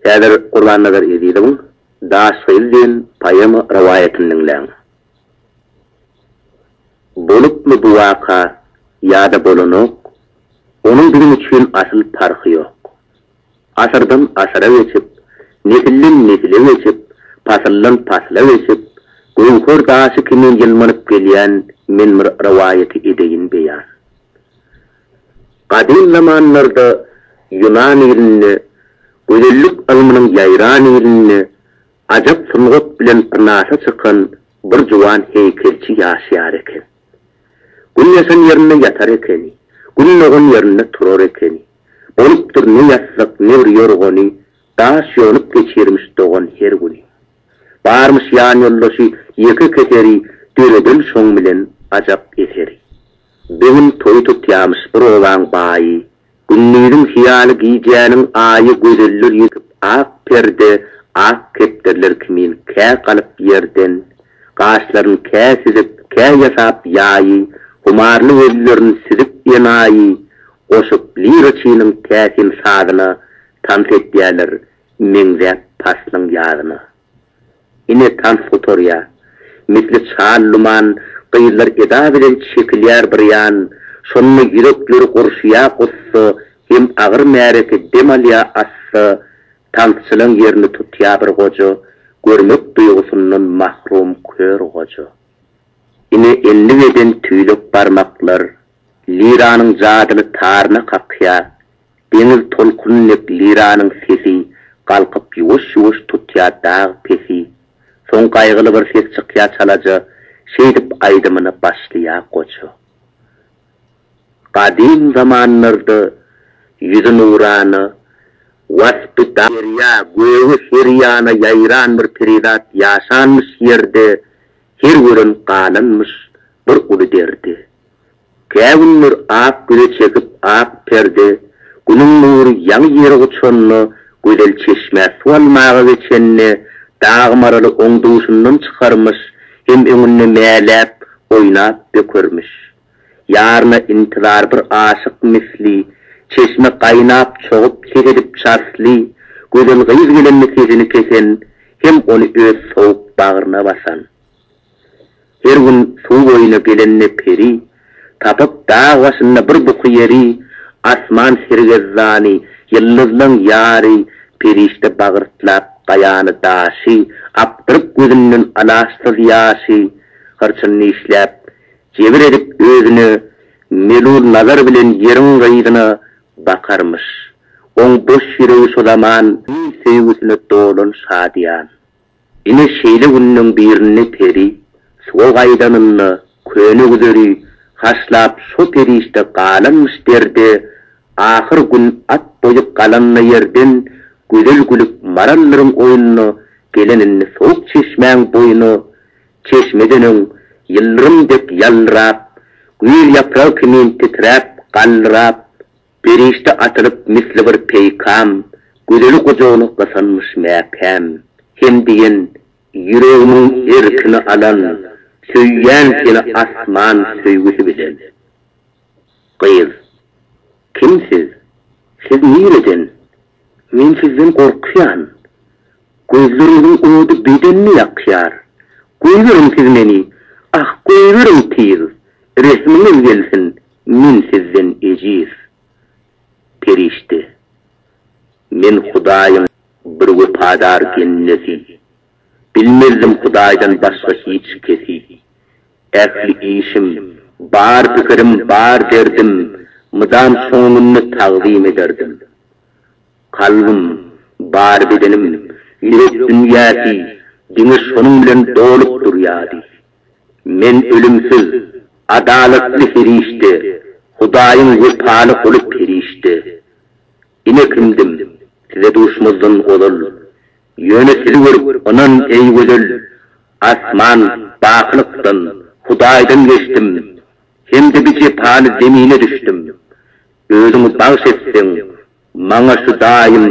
Häzir Gurbannazar Ezizowyň Daş gyz diýen poema rowaýatyny diňläň. Bolupmy bu waka ýa-da bolanok, onuň biziň üçin asyl parhy ýok. Asyrdan asyra geçip, nesilden nesile geçip, pasyldan pasla geçip, göwher daşy kimin ýylmanyp gelýän men bir rowaýaty edeýin beýan. Gadym zamanlarda Ýunan ilinde, gözellik ylmynyň ýaýran ilinde ajap sungat bilen pynasa çykan bir juwan heýkelçi ýaşaýar eken. Gün ýaşan ýerinde ýatar ekeni, Gün dogan ýerinde turar ekeni. Bolupdyr ne ýassyk, ne bir ýorgany, Daş ýonup geçirmiş dogan her güni. Barmyş ýanýoldaşy ýeke keseri, Döreden şoň bilen ajap eseri. Bir gün toý tutýamyş bir obaň baýy, Gündiziň hyýaly gijäniň aýy Gözeller ýüküp ak perde, Ak kepderiler kimin kä galyp ýerden, Gaşlaryn kä süzüp, kä ýasap ýaýy, Humarly gözlerin süzüp enaýy, Goşup liraçynyň täsin sazyna Tans etýärler meňzäp paslyň ýazyna. Ine tans gutarýar. Misli çal duman, gyzlar eda bilen çekilýär bir ýan, Şonda ýürekleri gurşaýar gussa, Hem agyr märeke dem alýar assa, Tansçylaň ýerini tutýar bir goja, Görmek duýgusyndan mahrum kör goja. Ine endik eden tüýlek barmaklar, Liranyň jadyly taryna kakýar. Deňiz tolkuny dek liranyň sesi Galkyp ýuwaş-ýuwaş tutýar dag pesi. Soň gaýgyly bir ses çykýar çalaja, Şeýdip aýdymyna başlaýar goja. Gadym zamanlarda ýüzi nurana, Waspy derýa, göge her ýana ýaýran bir perizat ýaşanmyş ýerde, Her gören galanmyş bir uly derde. Kä günler ak güle çekip ak perde, Günüň nury ýaňy ýeri guçanda, Gözel çeşmä suw almaga geçende, Dag maraly oň duşundan çykarmyş, Hem öňünde mäläp, oýnap bökermiş. Ýaryna intizar bir aşyk misli, Çeşme gaýnap, çogup, ses edip çarsly, Gözel gyz gelende sesini kesen, Hem ony öz sowuk bagryna basan. Her gün suw boýuna gelende peri, Tapyp dag başynda bir buky ýeri, Asman sergezdany, ýyldyzlaň ýary, Perişde bagyrtlap gaýany daşy, Akdyryp gözünden alaçsyz ýaşy, Hyrçyny dişläp, jebir edip özüne, Melul nazar bilen ýeriň gyzyna bakarmyş. Oň boş ýüregi şo zaman söýgüsine dolan şadyýan. Ine şeýle günleň birinde peri suwa gaýdanynda köne güzeri haşlap şo perişde galanmyş derde ahyr gün at boýy galanda ýerden gözel gülüp marallaryň oýnuna geleninde sowuk çeşmäň boýuna çeşmeden öň ýyldyrym dek ýaldyrap güýz ýapragy kimin titräp galdyrap Perişde atylyp misli bir peýkam, Gözeli gujagyna gysanmyş mäkäm. Hem diýen, Ýüregimiň erkini alan, Söýýän seni asman söýgüsi bilen. Gyz, Kim siz? Siz nireden? Men sizden gorkýan. Gözleriňiziň ody bedenimi ýakýar. Goýberiň siz meni, ah, goýberiň tiz, Rehmiňiz gelsin, Men sizden ejiz. Perişde. Men Hudaýyň bir wepadar bendesi. Bilmezdim Hudaýdan başga hiç kesi. Ähli işim, bar pikirim, bar derdim mydam şoň öňünde tagzym ederdim. Kalbym, bar bedenim, ýürek dünýäsi diňe şonuň bilen dolup durýardy. Men ölümsiz, adalatly perişde, Hudaýyň wepaly guly perişde. Ine kimdim, size duşmazdan ozal. Ýöne sizi görüp, ynan, eý gözel, Asman bakylykdan, Hudaýdan geçdim, Hem-de bi jepaly zemine düşdüm. Özüňi bagş etseň, maňa şu daýym,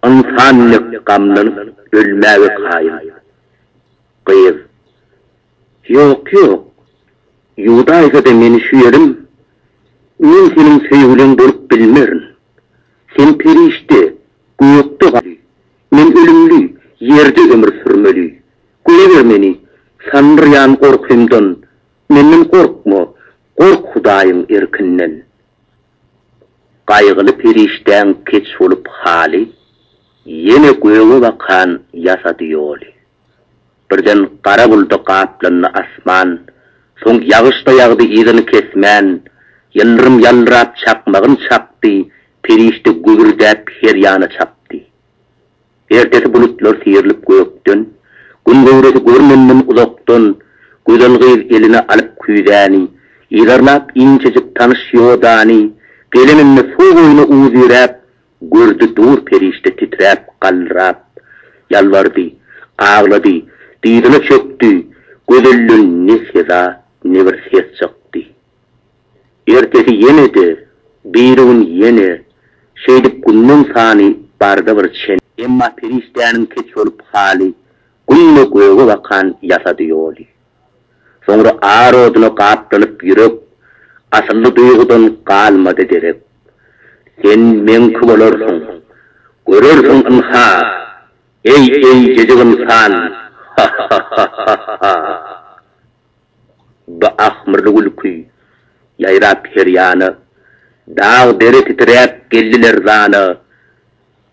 Ynsan dek gamlanyp ölmäge kaýyl. Gyz. Ýok, ýok. Ýuwdaýsa-da meni şu ýerim, men seniň söýgüliň bolup bilmerin. Sen perişde, gökde gal. Ýerde ömür sürmeli. Goýber meni, sandyrýan gorkymdan, Menden gorkma, gork Hudaýyň erkinden. Gaýgyly perişdäň keç bolup haly, Ýene göge bakan ýasady ýoly. Birden gara bulda gaplandy asman, Soň ýagyş-da ýagdy yzyny kesmän, Ýyldyrym ýaldyrap çakmagyn çakdy, Perişde gübürdäp her ýana çapdy. Ertesi bulutlar syrylyp gökden, Gün göwresi görnenden uzakdan, Gözel gyz eline alyp küýzäni, Yzarlap inçejik tanyş ýodany, Geleninde suw boýuna uzyräp, Gördi dur perişde titräp, galdyrap. Ýalbardy, aglady, dyzyna çökdi, Gözelden ne seza, ne bir ses çykdy. Ertesi ýene-de, birigün ýene, şeýdip günleň sany barda bir çen. Emma perişdäniň keç bolup haly, günde göge bakan ýasady ýoly. Soňra ar oduna gaplanyp ýürek, asylly duýgudan galmady derek. Sen meňki bolarsyň, görersiň ynha, eý, eýjejik ynsan, ha-ha-ha-ha-ha! Bu ahmyrly gülki ýaýrap her ýana, Dag-dere titräp geldi lerzana,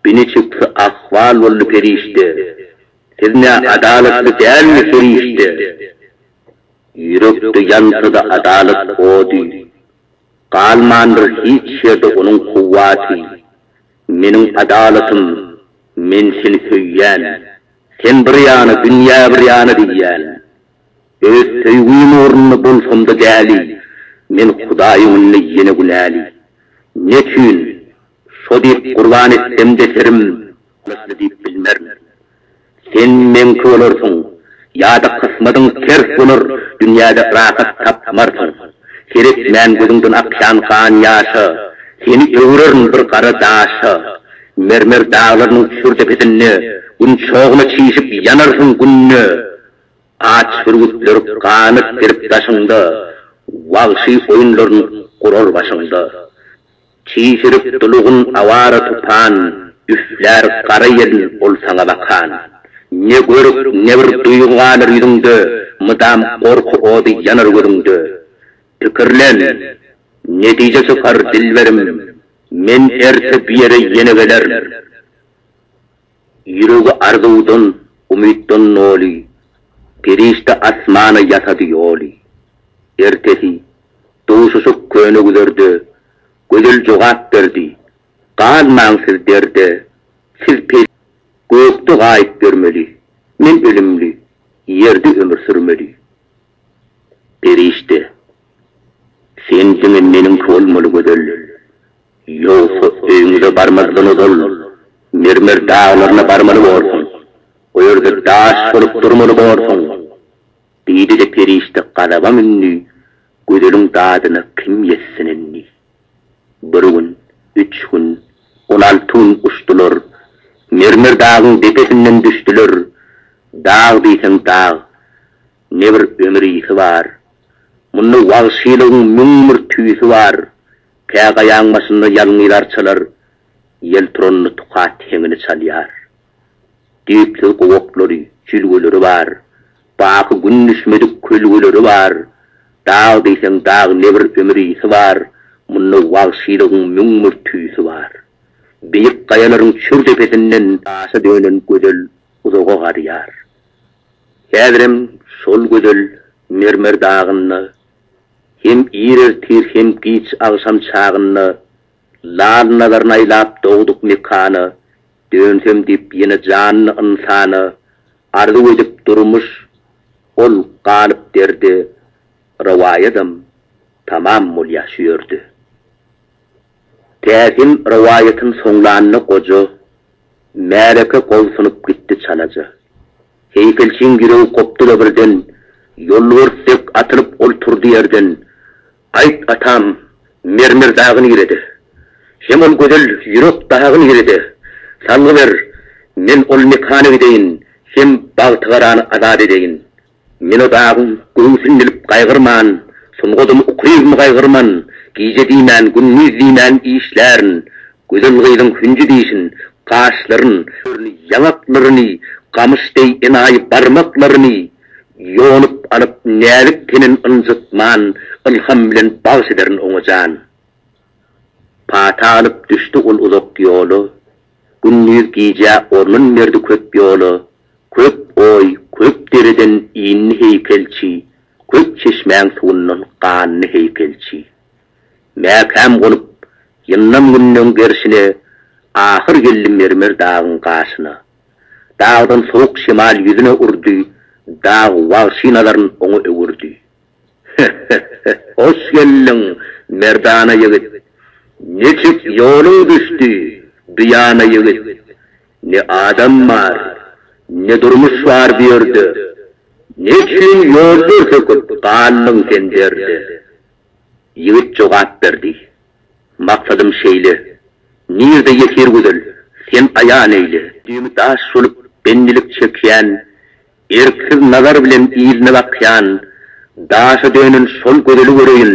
Biniçiksi ahwal boldy perişde, Siz nä adalatly dälmi serişde? Ýürekde ýansa-da adalat ody, Galmandyr hiç ýerde onuň kuwwaty. Meniň adalatym, men seni söýýän, Sen bir ýana, dünýä bir ýana diýýän. Öz söýgim ugrunda bolsam-da däli, Men Hudaý öňünde ýene günäli. Neçün, şo diýip gurban etsem-de serim, Adalatly diýip bilmerin. Sen meňki bolarsyň, ýa-da kysmadyň ters bolar, dünýäde rahat tapmarsyň. Seretmän gözüňden akýan gan-ýaşa, Seni öwrerin bir gara daşa. Mermer daglarynyň çür depesinde, Gün çoguna çişip ýanarsyň günde. Aç bürgütler ganat gerip daşyňda, Wagşy oýunlaryn gurar başyňda. Çişirip dulugyn awara tupan, Üflär gara ýelin ol saňa bakan. Ne görk, ne bir duýgy galar ýüzüňde, Mydam gorky ody ýanar gözüňde. Pikirlen, netije çykar dilberim, Men erte bu ýere ýene gelerin. Ýüregi arzuwdan, umytdan doly, Perişde asmana ýasady ýoly. Ertesi, duşuşyk köne güzerde, Gözel jogap berdi, Galmaň siz derde, Siz pe Gökde gaýyp ýörmeli, Men ölümli, ýerde ömür sürmeli. Perişde, Sen diňe meniňki bolmaly gözel. Ýogsa öýüňize barmazdan ozal Mermer daglaryna barmaly borsuň. O ýerde daş bolup durmaly borsuň. Diýdi-de perişde gazaba mündi, Gözeliň dadyna kim ýetsin indi. Bir gün, üç gün, 16 gün uçdular. Mermer dagyň depesinden düşdüler. Dag diýseň dag, ne bir ömür ysy bar. Munda wagşylygyň 1001 tüýsi bar. Kä gaýaň başynda ýalňyz arçalar Ýel turanda tukat heňini çalýar. Düýpsüz gowaklary, jülgeleri bar, Baky gün düşmedik kölgeleri bar. Dag diýseň dag ne bir ömür ysy bar, Munda wagşylygyň 1001 tüýsi bar. Beýik gaýalaryň çür depesinden Daşa dönen gözel uzaga garýar. Häzirem şol gözel mermer dagynda Hem ir ertir hem giç agşam çagynda Lal nazaryn aýlap dogduk mekana Dönsem diýip ýene janly ynsana Arzuw edip durmuş ol galyp derde Rowaýadam tamam bolýa şu ýerde. Täsin rowaýatyn soňlanda goja Märeke gobsunyp gitdi çalaja. Heýkelçiň ýüregi gopdy-da birden, Ýolbars dek atylyp ol turdy ýerden. Aýt, atam, mermer dagy nirede? Hem ol gözel ýürek dagy nirede? Salgy ber, men ol mekana gideýin, Hem bagtygarany azat edeýin. Men o dagyň göwsün dilip gaýgyrman, Sungadymy, ukybymy gaýgyrman, Gije diýmän, gündiz diýmän işlärin. Gözel gyzyň hünji dişin, gaşlaryn, ýaňaklaryny. Gamyş deý enaýy barmaklaryny Ýonup alyp näzik tenin ynjytman Ylham bilen bagş ederin oňa jan. Pata alyp düşdi ol uzak ýola, Gündiz gijä ornun berdi köp ýola, Köp oý, köp dereden indi heýkelçi, Köp çeşmäň suwundan gandy heýkelçi. Mäkäm gonup, ýyndam günleň gerşine, Ahyr geldi mermer dagyň gaşyna. Dagdan sowuk şemal ýüzüne urdy, Dag wagşy nazaryn oňa öwürdi. He-he-he, hoş geldiň, merdana ýigit! Niçik ýoluň düşdi, bu ýana ýigit? Ne adam bar, ne durmuş bar bu ýerde, Neçüýn ýollar söküp, galdyň sen derde? Ýigit jogap berdi, Maksadym şeýle, Nirde ýesir gözel, sen aýan eýle. Düými daş bolup bendilik çekýän, Erksiz nazar bilen yzyna bakýan, Daşa dönen şol gözeli göreýin,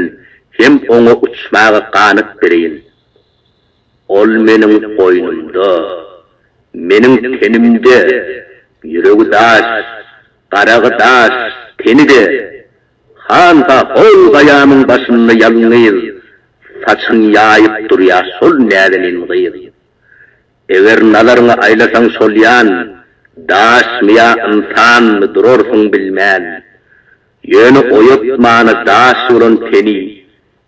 Hem oňa uçmaga ganat bereýin. Ol meniň goýnumda, meniň tenimde, Ýüregi daş, garagy daş, teni-de. Hanha hol gaýamyň başynda ýalňyz, Saçyn ýaýyp durýa şol näzenin gyz. Eger nazaryňy aýlasaň şol ýan, Daşmy ýa ynsanmy durarsyň bilmän. Ýöne oýatmana daş bolan teni,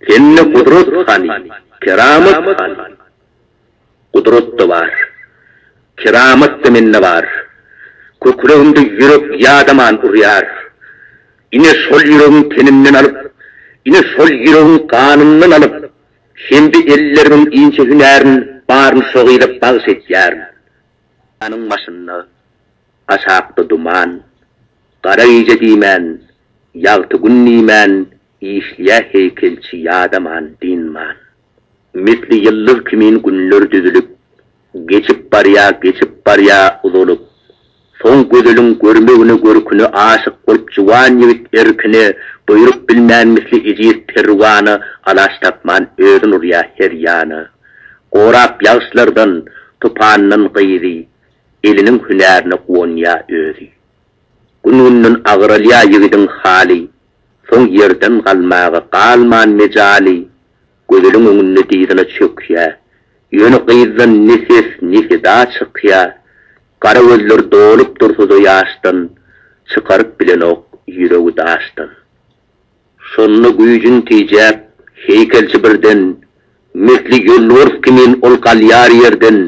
Sende gudrat hany, keramat hany? Gudrat-da bar, keramat-da mende bar. Kükregimde ýürek ýadaman urýar. Ine şol ýüregiň tenimden alyp, ine şol ýüregiň ganyndan alyp, hem-de ellerimiň inçe hünärin baryny şo gyza bagyş edýärin. Anyň başynda, aşakda duman. Gara gije diýmän, ýagty gün diýmän işleýä heýkelçi ýadaman, dynman. Misli ýyldyz kimin günler düzülip, Geçip barýa, geçip barýa uzalyp. Soň gözeliň görmegine, görküne Aşyk bolup juwan ýigit erkine, Buýrup bilmän misli ejiz perwana, Alaç tapman özün urýa her ýana. Gorap ýagyşlardan, tupandan gyzy, Eliniň hünärine guwanýa özi. Gün-günden agralýa ýigidiň haly, Soň ýerden galmaga galman mejaly, Gözeliň öňünde dyzyna çökýä. Ýöne gyzdan ne ses, ne seda çykýa. Gara gözleri dolup dursa-da ýaşdan, Çykaryp bilenok ýüregi daşdan. Şonda güýjün tijäp, heýkelçi birden, Misli ýolbars kimin ol galýar ýerden.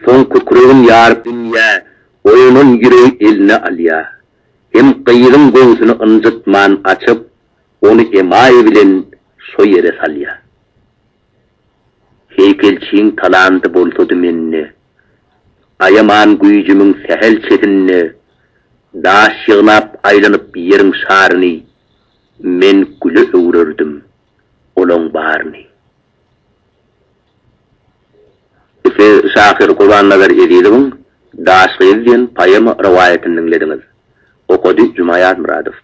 Soň kükregin ýaryp dünýä, Oýanan ýüregi eline alýa. Hem gyzyň göwsüni ynjytman açyp, Ony emaý bilen şo ýere salýa. Heýkelçiň talanty bolsady mende, Aýaman güýjümiň sähelçesinde, Daş ýygnap aýlanyp ýeriň şaryny, Men güle öwrerdim olaň baryny. Siz şahyr Gurbannazar Ezizowyň Daş gyz diýen poema rowaýatyny diňlediňiz. Okady Juma Ýazmyradow.